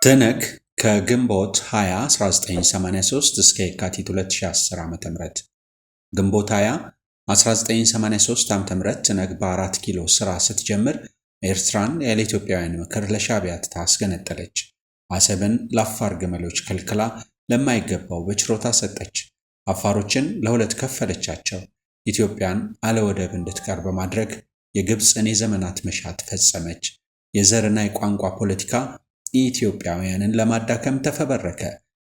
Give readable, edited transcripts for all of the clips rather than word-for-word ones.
ትህነግ ከግንቦት 20 1983 እስከ የካቲት 2010 ዓ.ም። ግንቦት 20 1983 ዓ.ም ትህነግ በ4 ኪሎ ሥራ ስትጀምር ኤርትራን ያለ ኢትዮጵያውያን ምክር ለሻዕቢያ ትታ አስገነጠለች። አሰብን ለአፋር ግመሎች ከልክላ ለማይገባው በችሮታ ሰጠች። አፋሮችን ለሁለት ከፈለቻቸው። ኢትዮጵያን አለወደብ እንድትቀር በማድረግ የግብፅን የዘመናት መሻት ፈጸመች። የዘርና የቋንቋ ፖለቲካ ኢትዮጵያውያንን ለማዳከም ተፈበረከ።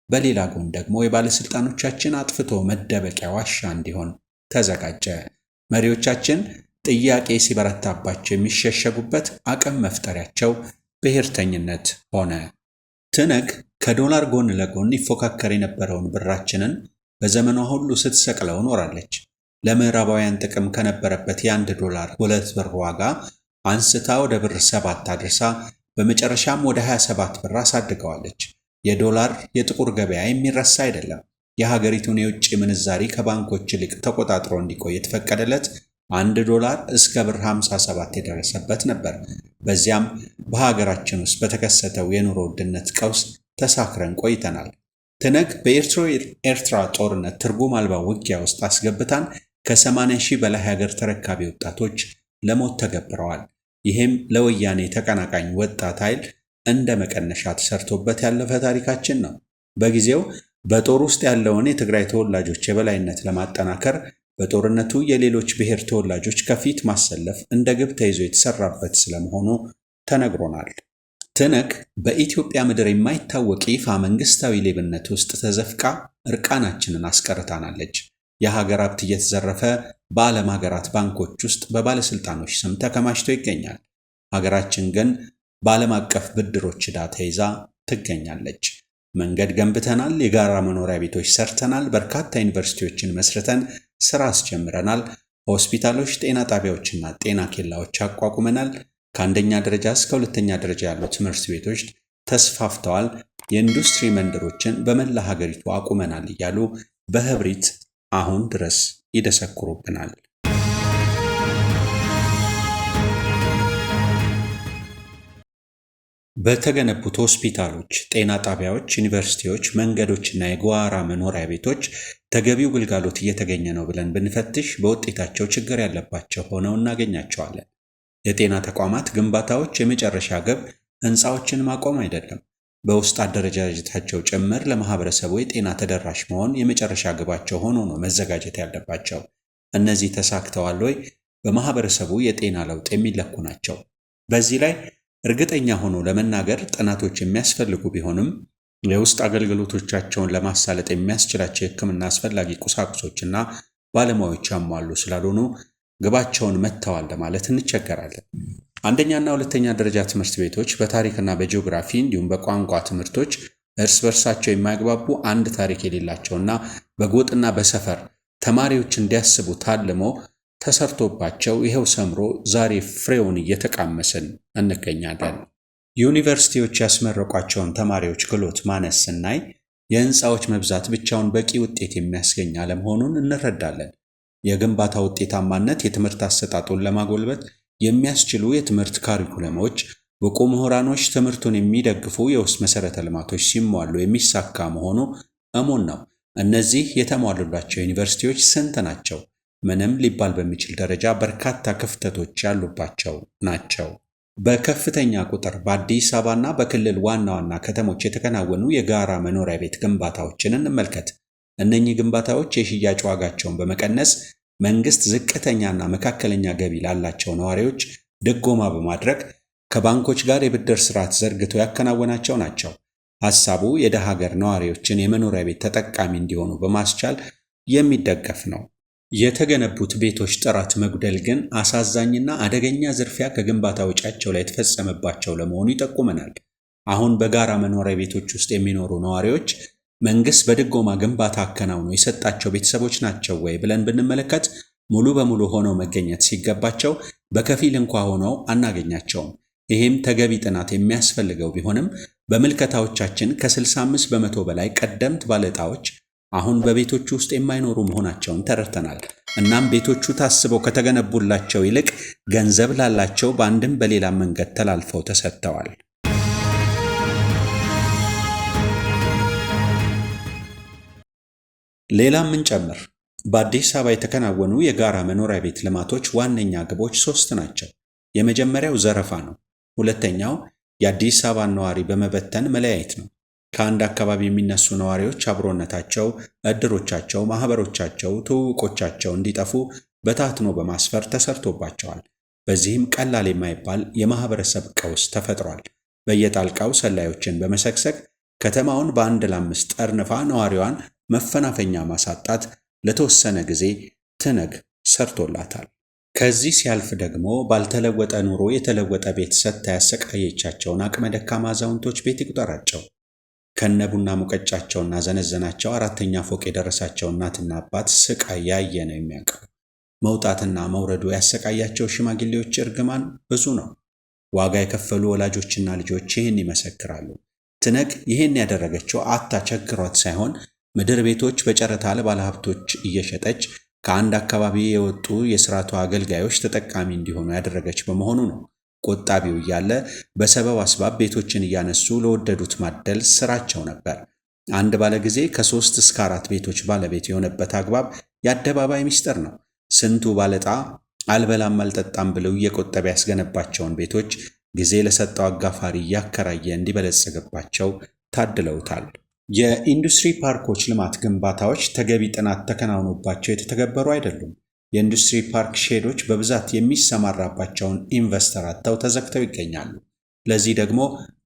በሌላ ጎን ደግሞ የባለሥልጣኖቻችን አጥፍቶ መደበቂያ ዋሻ እንዲሆን ተዘጋጀ። መሪዎቻችን ጥያቄ ሲበረታባቸው የሚሸሸጉበት አቅም መፍጠሪያቸው ብሔርተኝነት ሆነ። ትህነግ ከዶላር ጎን ለጎን ይፎካከር የነበረውን ብራችንን በዘመኗ ሁሉ ስትሰቅለው ኖራለች። ለምዕራባውያን ጥቅም ከነበረበት የ1 ዶላር 2 ብር ዋጋ አንስታ ወደ ብር 7 አድርሳ በመጨረሻም ወደ 27 ብር አሳድገዋለች። የዶላር የጥቁር ገበያ የሚረሳ አይደለም። የሀገሪቱን የውጭ ምንዛሪ ከባንኮች ይልቅ ተቆጣጥሮ እንዲቆይ የተፈቀደለት 1 ዶላር እስከ ብር 57 የደረሰበት ነበር። በዚያም በሀገራችን ውስጥ በተከሰተው የኑሮ ውድነት ቀውስ ተሳክረን ቆይተናል። ትህነግ በኤርትሮ ኤርትራ ጦርነት ትርጉም አልባ ውጊያ ውስጥ አስገብታን ከ80 ሺህ በላይ ሀገር ተረካቢ ወጣቶች ለሞት ተገብረዋል። ይህም ለወያኔ ተቀናቃኝ ወጣት ኃይል እንደ መቀነሻ ተሰርቶበት ያለፈ ታሪካችን ነው። በጊዜው በጦር ውስጥ ያለውን የትግራይ ተወላጆች የበላይነት ለማጠናከር በጦርነቱ የሌሎች ብሔር ተወላጆች ከፊት ማሰለፍ እንደ ግብ ተይዞ የተሰራበት ስለመሆኑ ተነግሮናል። ትህነግ በኢትዮጵያ ምድር የማይታወቅ ይፋ መንግስታዊ ሌብነት ውስጥ ተዘፍቃ እርቃናችንን አስቀርታናለች። የሀገር ሀብት እየተዘረፈ በዓለም ሀገራት ባንኮች ውስጥ በባለሥልጣኖች ስም ተከማችቶ ይገኛል። ሀገራችን ግን በዓለም አቀፍ ብድሮች ዕዳ ተይዛ ትገኛለች። መንገድ ገንብተናል፣ የጋራ መኖሪያ ቤቶች ሰርተናል፣ በርካታ ዩኒቨርሲቲዎችን መስርተን ስራ አስጀምረናል፣ ሆስፒታሎች፣ ጤና ጣቢያዎችና ጤና ኬላዎች አቋቁመናል። ከአንደኛ ደረጃ እስከ ሁለተኛ ደረጃ ያሉ ትምህርት ቤቶች ተስፋፍተዋል። የኢንዱስትሪ መንደሮችን በመላ ሀገሪቱ አቁመናል እያሉ በህብሪት አሁን ድረስ ይደሰኩሩብናል። በተገነቡት ሆስፒታሎች፣ ጤና ጣቢያዎች፣ ዩኒቨርሲቲዎች፣ መንገዶችና የጓራ መኖሪያ ቤቶች ተገቢው ግልጋሎት እየተገኘ ነው ብለን ብንፈትሽ በውጤታቸው ችግር ያለባቸው ሆነው እናገኛቸዋለን። የጤና ተቋማት ግንባታዎች የመጨረሻ ግብ ሕንፃዎችን ማቆም አይደለም። በውስጥ አደረጃጀታቸው ጭምር ለማህበረሰቡ የጤና ተደራሽ መሆን የመጨረሻ ግባቸው ሆኖ ነው መዘጋጀት ያለባቸው። እነዚህ ተሳክተዋል ወይ? በማህበረሰቡ የጤና ለውጥ የሚለኩ ናቸው። በዚህ ላይ እርግጠኛ ሆኖ ለመናገር ጥናቶች የሚያስፈልጉ ቢሆንም የውስጥ አገልግሎቶቻቸውን ለማሳለጥ የሚያስችላቸው የሕክምና አስፈላጊ ቁሳቁሶችና ባለሙያዎች ያሟሉ ስላልሆኑ ግባቸውን መጥተዋል ለማለት እንቸገራለን። አንደኛና ሁለተኛ ደረጃ ትምህርት ቤቶች በታሪክና በጂኦግራፊ እንዲሁም በቋንቋ ትምህርቶች እርስ በርሳቸው የማይግባቡ፣ አንድ ታሪክ የሌላቸውና በጎጥና በሰፈር ተማሪዎች እንዲያስቡ ታልሞ ተሰርቶባቸው ይኸው ሰምሮ ዛሬ ፍሬውን እየተቃመስን እንገኛለን። ዩኒቨርሲቲዎች ያስመረቋቸውን ተማሪዎች ክህሎት ማነስ ስናይ የህንፃዎች መብዛት ብቻውን በቂ ውጤት የሚያስገኝ አለመሆኑን እንረዳለን። የግንባታ ውጤታማነት የትምህርት አሰጣጡን ለማጎልበት የሚያስችሉ የትምህርት ካሪኩለሞች፣ ብቁ ምሁራኖች፣ ትምህርቱን የሚደግፉ የውስጥ መሠረተ ልማቶች ሲሟሉ የሚሳካ መሆኑ እሙን ነው። እነዚህ የተሟሉላቸው ዩኒቨርሲቲዎች ስንት ናቸው? ምንም ሊባል በሚችል ደረጃ በርካታ ክፍተቶች ያሉባቸው ናቸው። በከፍተኛ ቁጥር በአዲስ አበባና በክልል ዋና ዋና ከተሞች የተከናወኑ የጋራ መኖሪያ ቤት ግንባታዎችን እንመልከት። እነኚህ ግንባታዎች የሽያጭ ዋጋቸውን በመቀነስ መንግስት ዝቅተኛና መካከለኛ ገቢ ላላቸው ነዋሪዎች ድጎማ በማድረግ ከባንኮች ጋር የብድር ስርዓት ዘርግቶ ያከናወናቸው ናቸው። ሐሳቡ የደሃ ሀገር ነዋሪዎችን የመኖሪያ ቤት ተጠቃሚ እንዲሆኑ በማስቻል የሚደገፍ ነው። የተገነቡት ቤቶች ጥራት መጉደል ግን አሳዛኝና አደገኛ ዝርፊያ ከግንባታ ወጪያቸው ላይ የተፈጸመባቸው ለመሆኑ ይጠቁመናል። አሁን በጋራ መኖሪያ ቤቶች ውስጥ የሚኖሩ ነዋሪዎች መንግስት በድጎማ ግንባታ አከናውኖ የሰጣቸው ቤተሰቦች ናቸው ወይ ብለን ብንመለከት ሙሉ በሙሉ ሆነው መገኘት ሲገባቸው በከፊል እንኳ ሆነው አናገኛቸውም። ይህም ተገቢ ጥናት የሚያስፈልገው ቢሆንም በምልከታዎቻችን ከ65% በላይ ቀደምት ባለዕጣዎች አሁን በቤቶቹ ውስጥ የማይኖሩ መሆናቸውን ተረድተናል። እናም ቤቶቹ ታስበው ከተገነቡላቸው ይልቅ ገንዘብ ላላቸው በአንድም በሌላ መንገድ ተላልፈው ተሰጥተዋል። ሌላም እንጨምር። በአዲስ አበባ የተከናወኑ የጋራ መኖሪያ ቤት ልማቶች ዋነኛ ግቦች ሶስት ናቸው። የመጀመሪያው ዘረፋ ነው። ሁለተኛው የአዲስ አበባን ነዋሪ በመበተን መለያየት ነው። ከአንድ አካባቢ የሚነሱ ነዋሪዎች አብሮነታቸው፣ እድሮቻቸው፣ ማህበሮቻቸው፣ ትውውቆቻቸው እንዲጠፉ በታትኖ በማስፈር ተሰርቶባቸዋል። በዚህም ቀላል የማይባል የማህበረሰብ ቀውስ ተፈጥሯል። በየጣልቃው ሰላዮችን በመሰግሰግ ከተማውን በአንድ ለአምስት ጠርንፋ ነዋሪዋን መፈናፈኛ ማሳጣት ለተወሰነ ጊዜ ትነግ ሰርቶላታል። ከዚህ ሲያልፍ ደግሞ ባልተለወጠ ኑሮ የተለወጠ ቤት ሰጥታ ያሰቃየቻቸውን አቅመ ደካማ አዛውንቶች ቤት ይቁጠራቸው። ከነ ቡና ሙቀጫቸውና ዘነዘናቸው አራተኛ ፎቅ የደረሳቸው እናትና አባት ስቃይ ያየ ነው የሚያውቀው። መውጣትና መውረዱ ያሰቃያቸው ሽማግሌዎች እርግማን ብዙ ነው። ዋጋ የከፈሉ ወላጆችና ልጆች ይህን ይመሰክራሉ። ትነግ ይህን ያደረገችው አታ ቸግሯት ሳይሆን ምድር ቤቶች በጨረታ ለባለሀብቶች እየሸጠች ከአንድ አካባቢ የወጡ የስርዓቱ አገልጋዮች ተጠቃሚ እንዲሆኑ ያደረገች በመሆኑ ነው። ቆጣቢው እያለ በሰበብ አስባብ ቤቶችን እያነሱ ለወደዱት ማደል ስራቸው ነበር። አንድ ባለጊዜ ከ3 እስከ 4 ቤቶች ባለቤት የሆነበት አግባብ የአደባባይ ሚስጥር ነው። ስንቱ ባለዕጣ አልበላም አልጠጣም ብለው እየቆጠበ ያስገነባቸውን ቤቶች ጊዜ ለሰጠው አጋፋሪ እያከራየ እንዲበለጽግባቸው ታድለውታል። የኢንዱስትሪ ፓርኮች ልማት ግንባታዎች ተገቢ ጥናት ተከናውኖባቸው የተተገበሩ አይደሉም። የኢንዱስትሪ ፓርክ ሼዶች በብዛት የሚሰማራባቸውን ኢንቨስተር አጥተው ተዘግተው ይገኛሉ። ለዚህ ደግሞ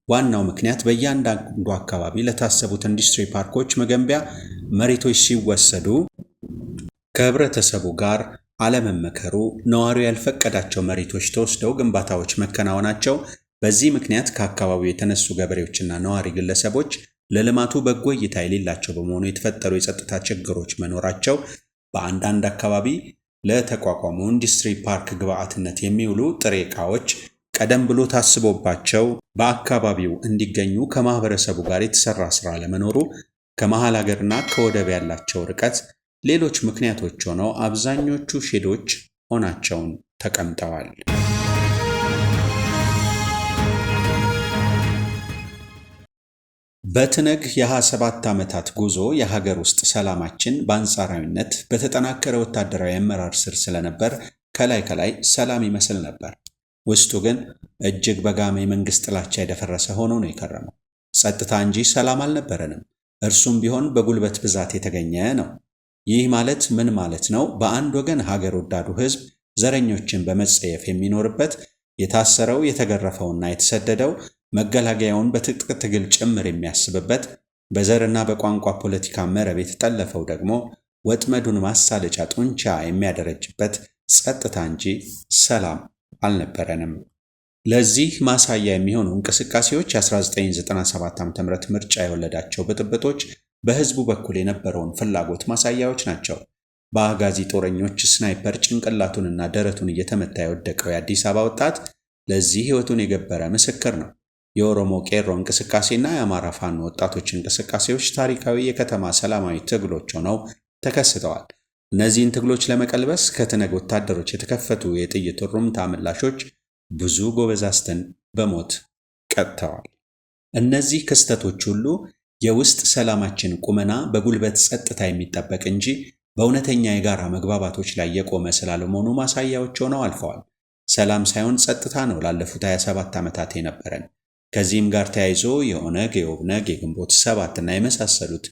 ዋናው ምክንያት በእያንዳንዱ አካባቢ ለታሰቡት ኢንዱስትሪ ፓርኮች መገንቢያ መሬቶች ሲወሰዱ ከህብረተሰቡ ጋር አለመመከሩ፣ ነዋሪው ያልፈቀዳቸው መሬቶች ተወስደው ግንባታዎች መከናወናቸው፣ በዚህ ምክንያት ከአካባቢው የተነሱ ገበሬዎችና ነዋሪ ግለሰቦች ለልማቱ በጎ እይታ የሌላቸው በመሆኑ የተፈጠሩ የጸጥታ ችግሮች መኖራቸው፣ በአንዳንድ አካባቢ ለተቋቋሙ ኢንዱስትሪ ፓርክ ግብዓትነት የሚውሉ ጥሬ ዕቃዎች ቀደም ብሎ ታስቦባቸው በአካባቢው እንዲገኙ ከማህበረሰቡ ጋር የተሰራ ስራ ለመኖሩ፣ ከመሃል ሀገርና ከወደብ ያላቸው ርቀት ሌሎች ምክንያቶች ሆነው አብዛኞቹ ሼዶች ሆናቸውን ተቀምጠዋል። በትነግ የ27 ዓመታት ጉዞ የሀገር ውስጥ ሰላማችን በአንጻራዊነት በተጠናከረ ወታደራዊ አመራር ስር ስለነበር ከላይ ከላይ ሰላም ይመስል ነበር። ውስጡ ግን እጅግ በጋመ የመንግስት ጥላቻ የደፈረሰ ሆኖ ነው የከረመው። ጸጥታ እንጂ ሰላም አልነበረንም። እርሱም ቢሆን በጉልበት ብዛት የተገኘ ነው። ይህ ማለት ምን ማለት ነው? በአንድ ወገን ሀገር ወዳዱ ሕዝብ ዘረኞችን በመጸየፍ የሚኖርበት፣ የታሰረው የተገረፈውና የተሰደደው መገላገያውን በትጥቅ ትግል ጭምር የሚያስብበት፣ በዘርና በቋንቋ ፖለቲካ መረብ የተጠለፈው ደግሞ ወጥመዱን ማሳለጫ ጡንቻ የሚያደረጅበት ጸጥታ እንጂ ሰላም አልነበረንም። ለዚህ ማሳያ የሚሆኑ እንቅስቃሴዎች የ1997 ዓ.ም ምርጫ የወለዳቸው ብጥብጦች በህዝቡ በኩል የነበረውን ፍላጎት ማሳያዎች ናቸው። በአጋዚ ጦረኞች ስናይፐር ጭንቅላቱንና ደረቱን እየተመታ የወደቀው የአዲስ አበባ ወጣት ለዚህ ሕይወቱን የገበረ ምስክር ነው። የኦሮሞ ቄሮ እንቅስቃሴና የአማራ ፋኖ ወጣቶች እንቅስቃሴዎች ታሪካዊ የከተማ ሰላማዊ ትግሎች ሆነው ተከስተዋል። እነዚህን ትግሎች ለመቀልበስ ከትነግ ወታደሮች የተከፈቱ የጥይት ሩምታ ምላሾች ብዙ ጎበዛዝትን በሞት ቀጥተዋል። እነዚህ ክስተቶች ሁሉ የውስጥ ሰላማችን ቁመና በጉልበት ጸጥታ የሚጠበቅ እንጂ በእውነተኛ የጋራ መግባባቶች ላይ የቆመ ስላለመሆኑ ማሳያዎች ሆነው አልፈዋል። ሰላም ሳይሆን ጸጥታ ነው ላለፉት 27 ዓመታት የነበረን። ከዚህም ጋር ተያይዞ የኦነግ፣ የኦብነግ፣ የግንቦት ሰባት እና የመሳሰሉት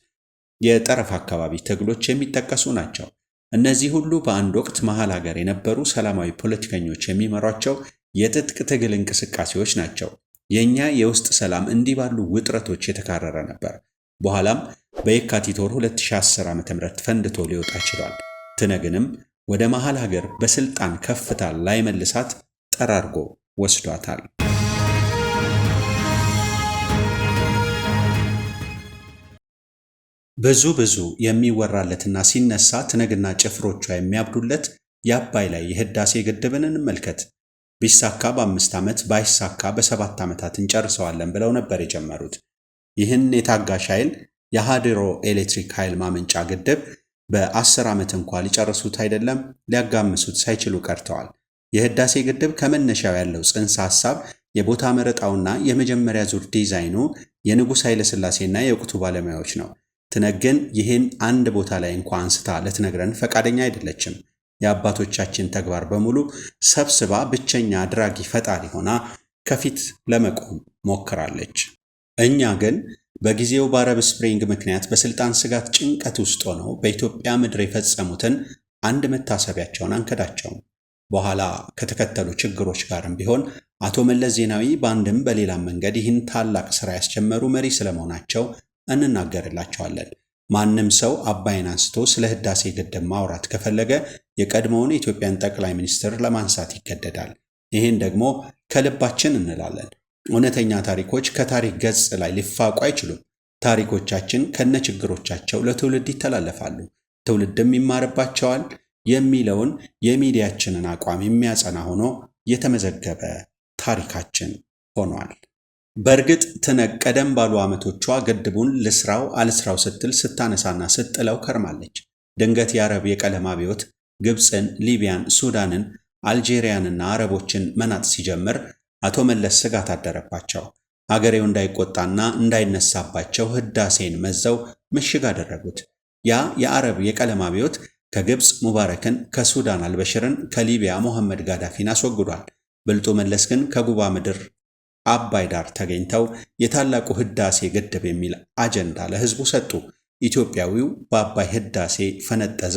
የጠረፍ አካባቢ ትግሎች የሚጠቀሱ ናቸው። እነዚህ ሁሉ በአንድ ወቅት መሀል ሀገር የነበሩ ሰላማዊ ፖለቲከኞች የሚመሯቸው የትጥቅ ትግል እንቅስቃሴዎች ናቸው። የእኛ የውስጥ ሰላም እንዲህ ባሉ ውጥረቶች የተካረረ ነበር። በኋላም በየካቲት ወር 2010 ዓ.ም ፈንድቶ ሊወጣ ችሏል። ትነግንም ወደ መሃል ሀገር በስልጣን ከፍታ ላይመልሳት ጠራርጎ ወስዷታል። ብዙ ብዙ የሚወራለትና ሲነሳ ትነግና ጭፍሮቿ የሚያብዱለት የአባይ ላይ የህዳሴ ግድብን እንመልከት። ቢሳካ በ5 ዓመት፣ ባይሳካ በ7 ዓመታት እንጨርሰዋለን ብለው ነበር የጀመሩት። ይህን የታጋሽ ኃይል የሃይድሮ ኤሌክትሪክ ኃይል ማመንጫ ግድብ በ10 ዓመት እንኳ ሊጨርሱት አይደለም ሊያጋምሱት ሳይችሉ ቀርተዋል። የህዳሴ ግድብ ከመነሻው ያለው ጽንሰ ሐሳብ፣ የቦታ መረጣውና የመጀመሪያ ዙር ዲዛይኑ የንጉሥ ኃይለሥላሴና የወቅቱ ባለሙያዎች ነው። ትነግ ግን ይህን አንድ ቦታ ላይ እንኳ አንስታ ልትነግረን ፈቃደኛ አይደለችም። የአባቶቻችን ተግባር በሙሉ ሰብስባ ብቸኛ አድራጊ ፈጣሪ ሆና ከፊት ለመቆም ሞክራለች። እኛ ግን በጊዜው በ Arab Spring ምክንያት በስልጣን ስጋት ጭንቀት ውስጥ ሆነው በኢትዮጵያ ምድር የፈጸሙትን አንድ መታሰቢያቸውን አንከዳቸውም። በኋላ ከተከተሉ ችግሮች ጋርም ቢሆን አቶ መለስ ዜናዊ በአንድም በሌላም መንገድ ይህን ታላቅ ስራ ያስጀመሩ መሪ ስለመሆናቸው እንናገርላቸዋለን። ማንም ሰው አባይን አንስቶ ስለ ህዳሴ ግድብ ማውራት ከፈለገ የቀድሞውን የኢትዮጵያን ጠቅላይ ሚኒስትር ለማንሳት ይገደዳል። ይህን ደግሞ ከልባችን እንላለን። እውነተኛ ታሪኮች ከታሪክ ገጽ ላይ ሊፋቁ አይችሉም። ታሪኮቻችን ከነችግሮቻቸው ለትውልድ ይተላለፋሉ፣ ትውልድም ይማርባቸዋል የሚለውን የሚዲያችንን አቋም የሚያጸና ሆኖ የተመዘገበ ታሪካችን ሆኗል። በእርግጥ ትነግ ቀደም ባሉ ዓመቶቿ ግድቡን ልስራው አልስራው ስትል ስታነሳና ስትጥለው ከርማለች። ድንገት የአረብ የቀለም አብዮት ግብፅን፣ ሊቢያን፣ ሱዳንን፣ አልጄሪያንና አረቦችን መናጥ ሲጀምር አቶ መለስ ስጋት አደረባቸው። አገሬው እንዳይቆጣና እንዳይነሳባቸው ህዳሴን መዘው ምሽግ አደረጉት። ያ የአረብ የቀለም አብዮት ከግብፅ ሙባረክን፣ ከሱዳን አልበሽርን፣ ከሊቢያ ሞሐመድ ጋዳፊን አስወግዷል። ብልጡ መለስ ግን ከጉባ ምድር አባይ ዳር ተገኝተው የታላቁ ህዳሴ ግድብ የሚል አጀንዳ ለህዝቡ ሰጡ። ኢትዮጵያዊው በአባይ ህዳሴ ፈነጠዘ።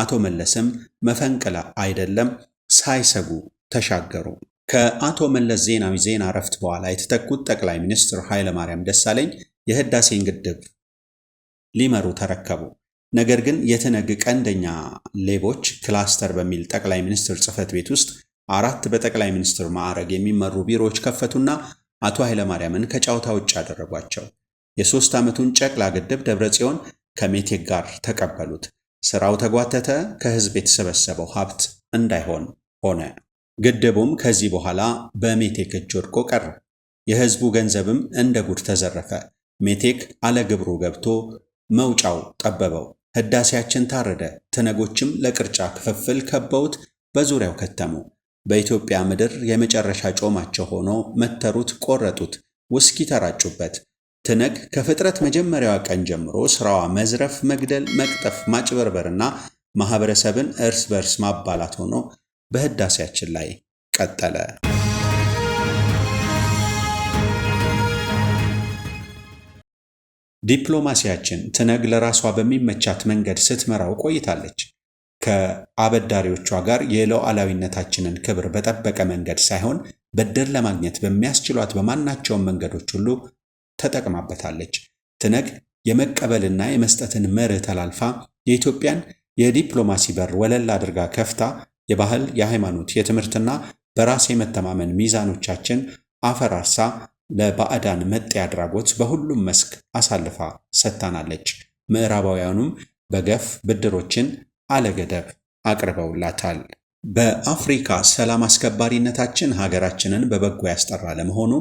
አቶ መለስም መፈንቅለ አይደለም ሳይሰጉ ተሻገሩ። ከአቶ መለስ ዜናዊ ዜና እረፍት በኋላ የተተኩት ጠቅላይ ሚኒስትር ኃይለማርያም ደሳለኝ የህዳሴን ግድብ ሊመሩ ተረከቡ። ነገር ግን የትነግ ቀንደኛ ሌቦች ክላስተር በሚል ጠቅላይ ሚኒስትር ጽሕፈት ቤት ውስጥ አራት በጠቅላይ ሚኒስትር ማዕረግ የሚመሩ ቢሮዎች ከፈቱና አቶ ኃይለማርያምን ከጨዋታ ውጭ አደረጓቸው። የ3 ዓመቱን ጨቅላ ግድብ ደብረጽዮን ከሜቴክ ጋር ተቀበሉት። ስራው ተጓተተ። ከህዝብ የተሰበሰበው ሀብት እንዳይሆን ሆነ። ግድቡም ከዚህ በኋላ በሜቴክ እጅ ወድቆ ቀረ። የህዝቡ ገንዘብም እንደ ጉድ ተዘረፈ። ሜቴክ አለግብሩ ገብቶ መውጫው ጠበበው። ህዳሴያችን ታረደ። ትነጎችም ለቅርጫ ክፍፍል ከበውት በዙሪያው ከተሙ። በኢትዮጵያ ምድር የመጨረሻ ጮማቸው ሆኖ መተሩት፣ ቆረጡት፣ ውስኪ ተራጩበት። ትነግ ከፍጥረት መጀመሪያዋ ቀን ጀምሮ ስራዋ መዝረፍ፣ መግደል፣ መቅጠፍ፣ ማጭበርበርና ማህበረሰብን እርስ በርስ ማባላት ሆኖ በህዳሴያችን ላይ ቀጠለ። ዲፕሎማሲያችን ትነግ ለራሷ በሚመቻት መንገድ ስትመራው ቆይታለች። ከአበዳሪዎቿ ጋር የሉዓላዊነታችንን ክብር በጠበቀ መንገድ ሳይሆን ብድር ለማግኘት በሚያስችሏት በማናቸውም መንገዶች ሁሉ ተጠቅማበታለች። ትነግ የመቀበልና የመስጠትን መርህ ተላልፋ የኢትዮጵያን የዲፕሎማሲ በር ወለል አድርጋ ከፍታ የባህል፣ የሃይማኖት፣ የትምህርትና በራስ የመተማመን ሚዛኖቻችን አፈራርሳ ለባዕዳን መጤ አድራጎት በሁሉም መስክ አሳልፋ ሰጥታናለች። ምዕራባውያኑም በገፍ ብድሮችን አለገደብ አቅርበውላታል። በአፍሪካ ሰላም አስከባሪነታችን ሀገራችንን በበጎ ያስጠራ ለመሆኑ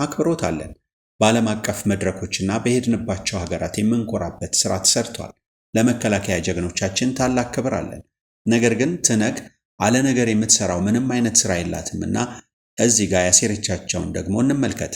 አክብሮት አለን። በዓለም አቀፍ መድረኮችና በሄድንባቸው ሀገራት የምንኮራበት ስራ ተሰርቷል። ለመከላከያ ጀግኖቻችን ታላቅ ክብር አለን። ነገር ግን ትነግ አለነገር የምትሰራው ምንም አይነት ስራ የላትምና እዚህ ጋር ያሴረቻቸውን ደግሞ እንመልከት።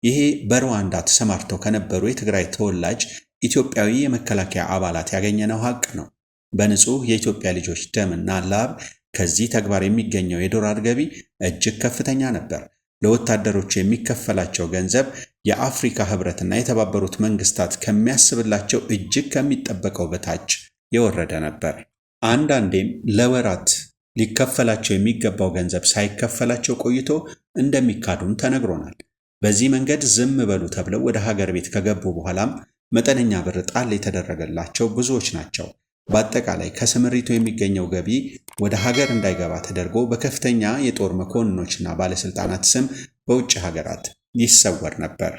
ይሄ በሩዋንዳ ተሰማርተው ከነበሩ የትግራይ ተወላጅ ኢትዮጵያዊ የመከላከያ አባላት ያገኘነው ሀቅ ነው። በንጹህ የኢትዮጵያ ልጆች ደምና ላብ ከዚህ ተግባር የሚገኘው የዶላር ገቢ እጅግ ከፍተኛ ነበር። ለወታደሮቹ የሚከፈላቸው ገንዘብ የአፍሪካ ሕብረትና የተባበሩት መንግስታት ከሚያስብላቸው እጅግ ከሚጠበቀው በታች የወረደ ነበር። አንዳንዴም ለወራት ሊከፈላቸው የሚገባው ገንዘብ ሳይከፈላቸው ቆይቶ እንደሚካዱም ተነግሮናል። በዚህ መንገድ ዝም በሉ ተብለው ወደ ሀገር ቤት ከገቡ በኋላም መጠነኛ ብር ጣል የተደረገላቸው ብዙዎች ናቸው። በአጠቃላይ ከስምሪቱ የሚገኘው ገቢ ወደ ሀገር እንዳይገባ ተደርጎ በከፍተኛ የጦር መኮንኖችና ባለስልጣናት ስም በውጭ ሀገራት ይሰወር ነበር።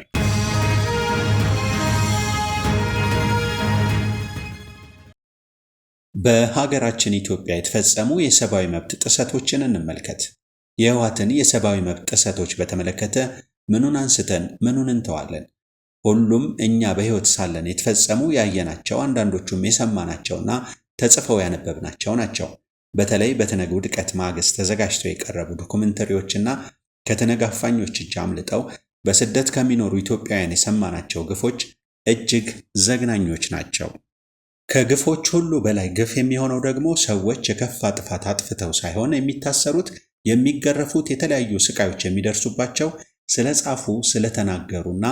በሀገራችን ኢትዮጵያ የተፈጸሙ የሰብአዊ መብት ጥሰቶችን እንመልከት። የህወሓትን የሰብአዊ መብት ጥሰቶች በተመለከተ ምኑን አንስተን ምኑን እንተዋለን? ሁሉም እኛ በሕይወት ሳለን የተፈጸሙ ያየናቸው፣ አንዳንዶቹም የሰማናቸውና ተጽፈው ያነበብናቸው ናቸው። በተለይ በትነግ ውድቀት ማግስት ተዘጋጅተው የቀረቡ ዶኩመንተሪዎችና ከትነግ አፋኞች እጅ አምልጠው በስደት ከሚኖሩ ኢትዮጵያውያን የሰማናቸው ግፎች እጅግ ዘግናኞች ናቸው። ከግፎች ሁሉ በላይ ግፍ የሚሆነው ደግሞ ሰዎች የከፋ ጥፋት አጥፍተው ሳይሆን የሚታሰሩት፣ የሚገረፉት፣ የተለያዩ ስቃዮች የሚደርሱባቸው ስለጻፉ፣ ስለተናገሩና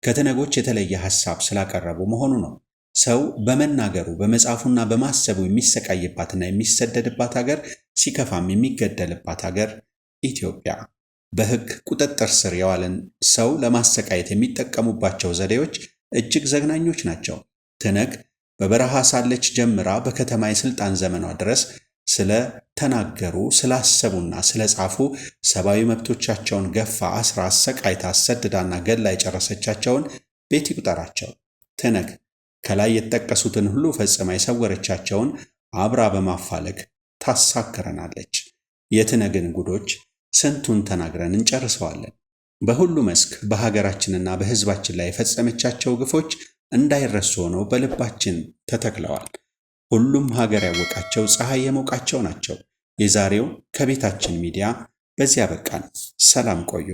ከትነጎች የተለየ ሐሳብ ስላቀረቡ መሆኑ ነው። ሰው በመናገሩ፣ በመጻፉና በማሰቡ የሚሰቃይባትና የሚሰደድባት ሀገር፣ ሲከፋም የሚገደልባት ሀገር ኢትዮጵያ። በሕግ ቁጥጥር ስር የዋለን ሰው ለማሰቃየት የሚጠቀሙባቸው ዘዴዎች እጅግ ዘግናኞች ናቸው። ትነግ በበረሃ ሳለች ጀምራ በከተማ የሥልጣን ዘመኗ ድረስ ስለተናገሩ፣ ስላሰቡና ስለጻፉ ሰብአዊ መብቶቻቸውን ገፋ፣ አስራ፣ አሰቃይታ፣ አሰድዳና ገድላ የጨረሰቻቸውን ቤት ይቁጠራቸው። ትነግ ከላይ የተጠቀሱትን ሁሉ ፈጽማ የሰወረቻቸውን አብራ በማፋለግ ታሳክረናለች። የትነግን ጉዶች ስንቱን ተናግረን እንጨርሰዋለን። በሁሉ መስክ በሀገራችንና በሕዝባችን ላይ የፈጸመቻቸው ግፎች እንዳይረሱ ሆነው በልባችን ተተክለዋል። ሁሉም ሀገር ያወቃቸው፣ ፀሐይ የሞቃቸው ናቸው። የዛሬው ከቤታችን ሚዲያ በዚያ በቃን። ሰላም ቆዩ።